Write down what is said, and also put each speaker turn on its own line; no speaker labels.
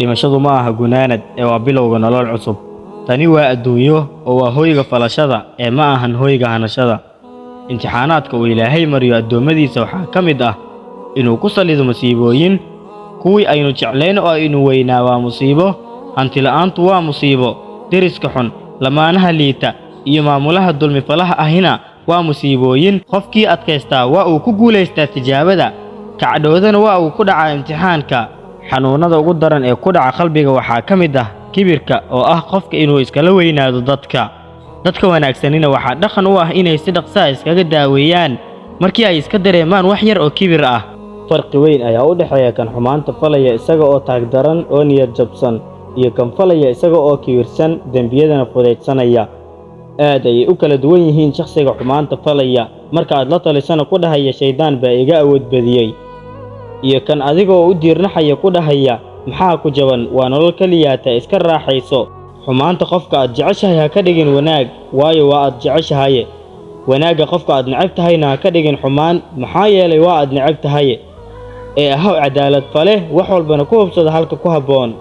Dhimashadu ma aha gunaanad ee waa bilowga nolol cusub. Tani waa adduunyo oo waa hoyga falashada ee ma ahan hoyga hanashada. Imtixaanaadka uu Ilaahay mariyo addoommadiisa waxaa ka mid ah inuu ku sallido masiibooyin. Kuwii aynu jeclayn oo aynu weynaa waa musiibo, hanti la'aantu waa musiibo, deriska xun, lamaanaha liita, iyo maamulaha dulmifalaha ahina waa musiibooyin. Qofkii adkaystaa waa uu ku guulaystaa tijaabada, kacdhoodana waa uu ku dhacaa imtixaanka. Xanuunada ugu daran ee ku dhaca qalbiga waxaa ka mid ah kibirka, oo ah qofka inuu iskala weynaado dadka. Dadka wanaagsanina waxaa dhaqan u ah inay si dhaqso ah iskaga daaweeyaan markii ay iska dareemaan wax yar oo kibir ah. Farqi weyn ayaa u dhexeeya kan xumaanta falaya isaga oo taagdaran oo niyad jabsan iyo kan falaya isaga oo kibirsan, dembiyadana fudaydsanaya. Aad ayay u kala duwan yihiin shakhsiga xumaanta falaya marka aad la talisana ku dhahaya shaydaan baa iga awood badiyey, iyo kan adiga oo u diirnaxaya ku dhahaya maxaa ku jaban, waa nolol keliyaata, iska raaxayso. Xumaanta qofka aad jeceshahay ha ka dhigin wanaag, waayo waa aad jeceshahaye. Wanaagga qofka aad neceb tahayna ha ka dhigin xumaan, maxaa yeelay waa aad neceb tahaye. Ee ahaw cadaalad fale, wax walbana ku hubsada halka ku habboon.